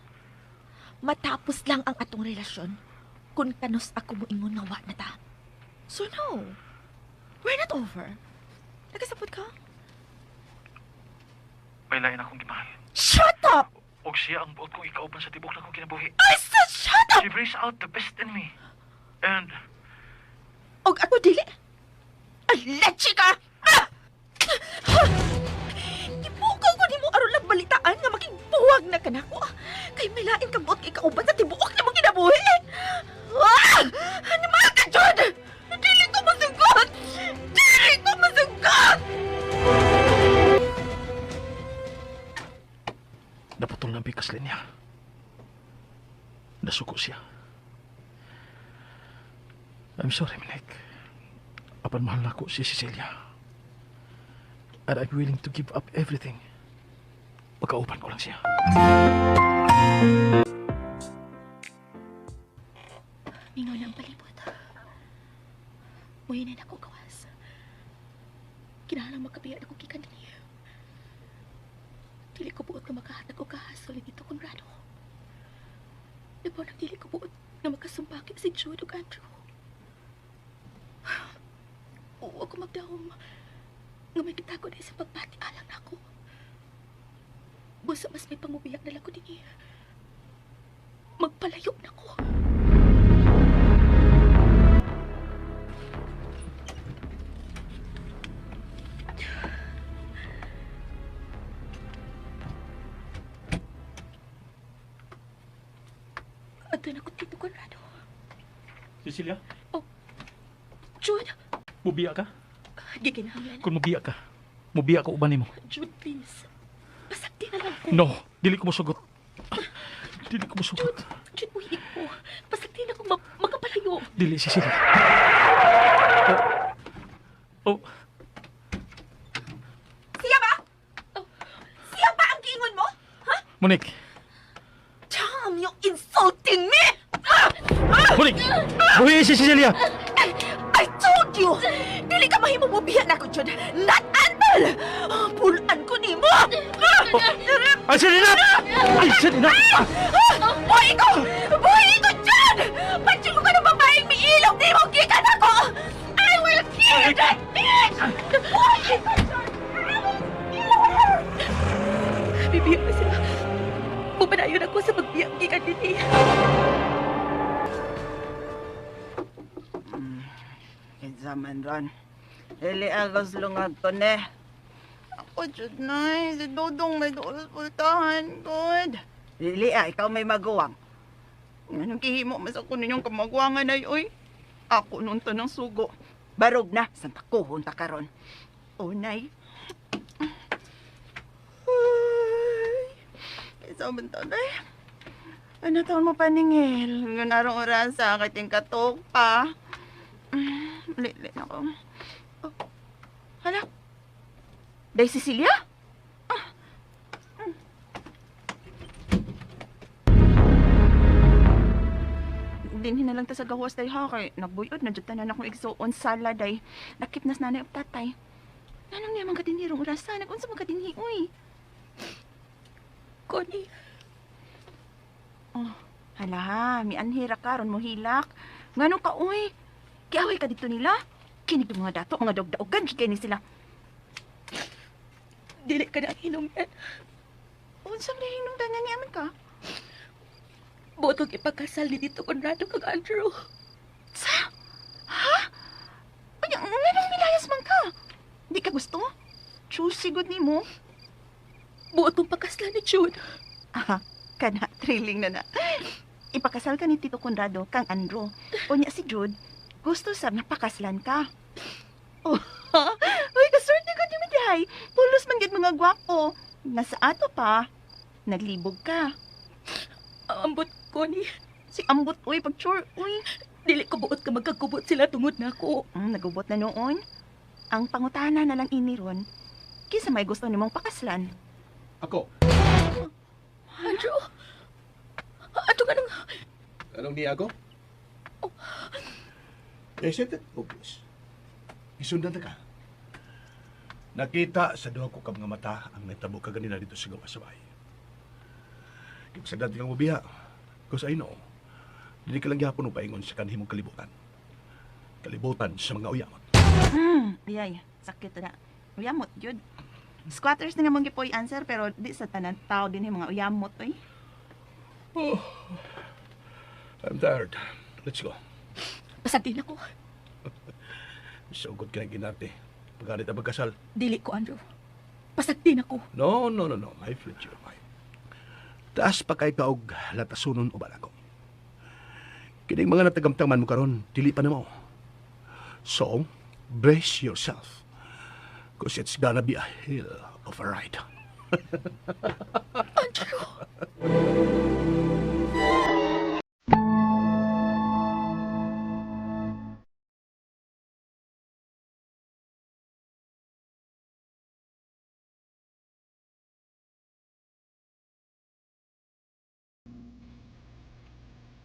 Matapos lang ang atong relasyon kung kanus ako moingon nga wa na ta. So no. We're not over. Nagkasabot ka? May lain akong gimahal. Shut up! Og siya ang buot kong ikauban sa tibok nakong kinabuhi. I said shut up! She brings out the best in me. And Og ako dili. Aleche ka! Ah! Gibukaw ko nimo aron lang balitaan nga maging buwag na kanako. Kay may lain kang buot ikauban sa tibuok nimo kinabuhi. Ah! Ano man ka, Jude? Dili ko masugot! Dili ko masugot! Naputol ng bikas linya. Nasuko siya. I'm sorry, Monique. Apan mahal nako si Cecilia. And I'm willing to give up everything. Pagkauban ko lang siya. Mingaw na ang palibot. Muhinan ako gawas. Kinahanglan makabiya ako gikan dinhi. Dili ko buot nga makahatag og kahasol ni Tito Conrado. Labaw nang dili ko buot nga makasumpaki si Jude ug Andrew. Oo ako magdahom nga may gitago na sa pagbati alang nako. Busa mas may pangubiyak na lang ko dinhi. Magpalayo na ko. Adto na ko, Tito Conrado. Cecilia? Oh, Jude! Mubiya ka? Gikinahanglan. Kung mubiya ka, mubiya ka uban nimo. Jude, please. Pasagdi na lang ko. No, dili ko mosugot. Dili ko mosugot. Jude, buhi ko. Pasagdi na kong makapalayo. Dili, Cecilia. Oh. Oh. Siya ba? Siya ba ang giingon mo? Ha? Monique. Damn, you insulting me! Ah! Ah! Monique! Buhi si Cecilia! I told you! Dili ka mahimo mobiya nako, Jude. Not until! Pulaan ko nimo! I said enough! I said enough! Buhi ko! Buhi ko, Jude! Pansin ko ka ng babaeng miilog! Di mo gikan ako! I will kill that bitch! Buhi ko, Jude! I will kill her! Bibiya pa sila. Mupadayon ako sa pagbiya gikan dinhi. Kinsa man ron. Dili agos lungag ko ne. Ako, Jude, nay. Si Dodong may doos pultahan, good. Dili ah, ikaw may maguwang. Anong kihimo mas ako ninyong kamagwangan ay, oy. Ako nung tanang sugo. Barog na, santa kuhon ta karon. Oh, nay. Ay, kaysa man taon, ay. Ano taon mo paningil? Nga narong orasa, kahit yung katok pa. Lili na ko. Oh. Hala. Day Cecilia? Ah. Dinhi na lang ta sa gawas day ha kay nagbuyod na jud tanan akong igsuon sala day. Nakip nas nanay ug tatay. Nanong niya man ka dinhi rong orasa, nag-unsa man ka dinhi uy? Connie. Oh, hala ha, mianhira ka ron mo hilak. Ngano ka uy? Kiaway ka dito nila. Kinig yung mga dato, mga dog-daogan, kay ni sila. Dili ka na ang hinungdan. Unsang nahinungdan nga niya man ka? Buot kong ipagkasal ni Tito Conrado kag Andrew. Sa? Ha? Unya, nganong milayas man ka? Di ka gusto? Choosy good nimo. Buot kong pagkaslan ni Jude. Aha, kana, thrilling na na. Ipakasal ka ni Tito Conrado kang Andrew. Unya si Jude, gusto sab napakaslan ka. Oh, uy, kaswerte ko ni Miday. Pulos man gid mga gwapo. Nasa ato pa, naglibog ka. Ambot ko ni. Si ambot, uy, pagchur, uy. Dili ko buot ka magkagubot sila tungod na ako. Nagubot na noon. Ang pangutana na lang ini ron. Kinsa may gusto nimong pakaslan? Ako. Andrew! Ato ka nang... Anong niya ako? Isn't it obvious? Isundan na ka. Nakita sa duha ko ka mga mata ang nahitabo kaganina dito sa gawas sa bahay. Kaya kang mubiya. Because I know, dili ka lang gihapon paingon sa kanhimong kalibutan. Kalibutan sa mga uyamot. Ayay, sakit na. Uyamot, yun. Squatters na nga mong gipoy answer pero di sa tanan tao din yung mga uyamot, oy. Oh, I'm tired. Let's go. Pasagtin ako. Sugod ka na ginarte. Pagalit ang pagkasal. Dili ko, Andrew. Pasagtin ako. No, no, no, no. My future, my. Taas pa kay kaog latasunon o balako. Kining mga natagamtaman mo karon, dili pa na mo. So, brace yourself. Cause it's gonna be a hell of a ride. Andrew!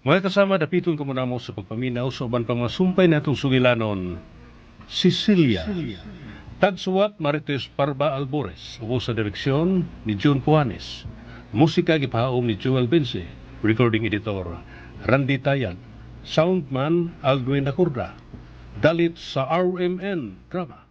Mga kasama, dapiton ko muna mo sa pagpaminaw sa uban pang masumpay natong sugilanon, Sicilia. Tagsuwat Marites Parba Albores, ubo sa direksyon ni June Puanes. Musika gipahaom ni Joel Vince, recording editor Randy Tayan, soundman Aldwin Acorda. Dalit sa RMN Drama.